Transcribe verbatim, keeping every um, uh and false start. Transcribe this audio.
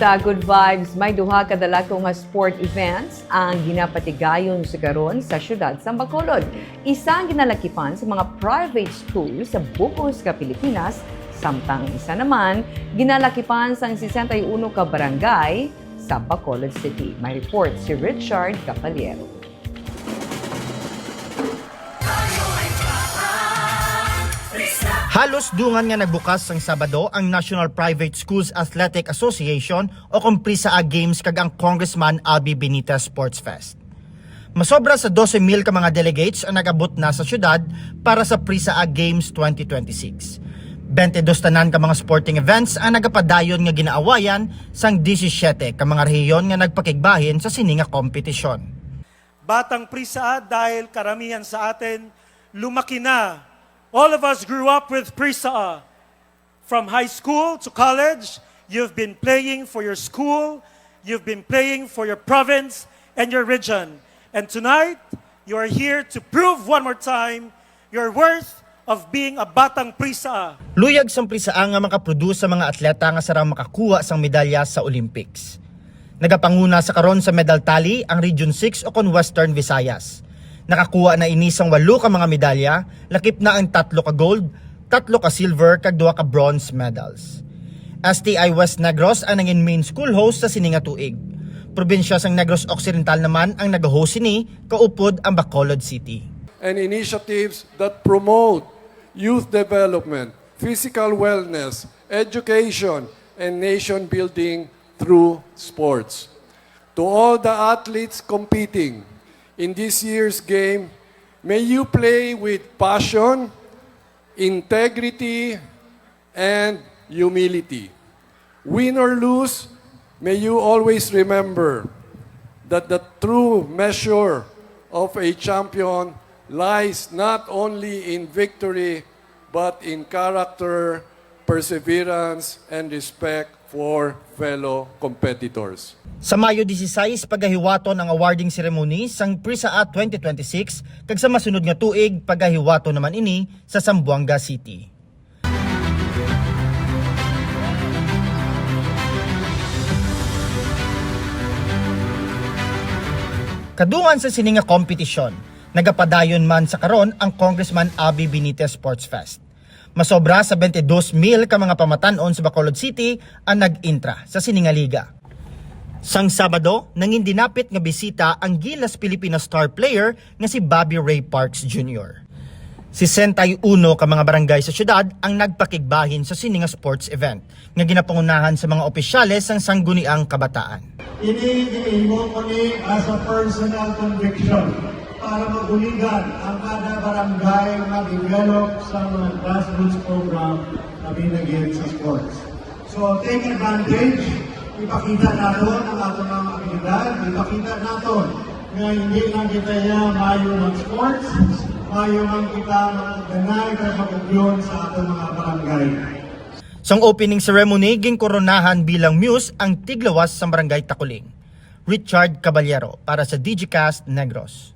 Sa Good Vibes, may duha ka dalagko nga sport events ang ginapatigayon sa karon sa siyudad sa Bacolod. Isa ang ginalakipan sa mga private schools sa bug-os nga Pilipinas, samtang isa naman ginalakipan sang sesenta y uno ka barangay sa Bacolod City. May report si Richard Caballero. Halos dungan nga nagbukas sang Sabado ang National Private Schools Athletic Association o kon PRISAA Games kag ang Congressman Albee Benitez Sports Fest. Masobra sa dose mil ka mga delegates ang nag-abot na sa syudad para sa PRISAA Games twenty twenty-six. Twenty-dos tanan ka mga sporting events ang nagapadayon nga ginaawayan sang disisiete ka mga rehiyon nga nagpakigbahin sa sini nga kompetisyon. Batang PRISAA dahil karamihan sa atin lumaki na. All of us grew up with PRISAA. From high school to college, you've been playing for your school, you've been playing for your province and your region. And tonight, you are here to prove one more time your worth of being a Batang PRISAA. Luyag sang PRISAA nga makaproduce sa mga atleta nga sarang makakuha sang medalya sa Olympics. Nagapanguna sa karon sa medal tally ang Region six o kon Western Visayas. Nakakuha na ini sang walo ka mga medalya, lakip na ang tatlo ka gold, tatlo ka silver kag duha ka bronze medals. S T I West Negros ang nangin main school host sa sini nga tuig. Probinsya sang Negros Occidental naman ang nag-host sini, kaupod ang Bacolod City. And initiatives that promote youth development, physical wellness, education, and nation building through sports. To all the athletes competing in this year's game, may you play with passion, integrity, and humility. Win or lose, may you always remember that the true measure of a champion lies not only in victory but in character, perseverance, and respect for fellow competitors. Sa Mayo disisais, pagahiwaton ang awarding ceremony sang PRISAA twenty twenty-six kag sa masunod nga tuig pagahiwaton naman ini sa Zamboanga City. Kadungan sa sini nga kompetisyon, nagapadayon man sa karon ang Congressman Abby Benitez Sports Fest. Masobra sa twenty-dos mil ka mga pamatan-on sa Bacolod City ang nag-intra sa sini nga liga. Sang Sabado, nangin dinapit nga bisita ang gilas Pilipinas star player nga si Bobby Ray Parks Junior. Sesenta y uno ka mga barangay sa siyudad ang nagpakigbahin sa sini nga sports event nga ginapangunahan sa mga opisyales sang Sangguniang Kabataan. Ini ginhimo ko ni as a personal conviction para mabuligan ang kada barangay nga develop sa mga grassroots program na binagyan sa sports. So take advantage, ipakita naton ang aton mga abilidad, ipakita naton nga hindi lang kita ya mayo mag-sports, mayo man kita mag-ganay kag mag-agyon sa aton mga barangay. Sang opening ceremony, ginkoronahan bilang muse ang tiglawas sang Barangay Takuling, Richard Caballero para sa Digicast Negros.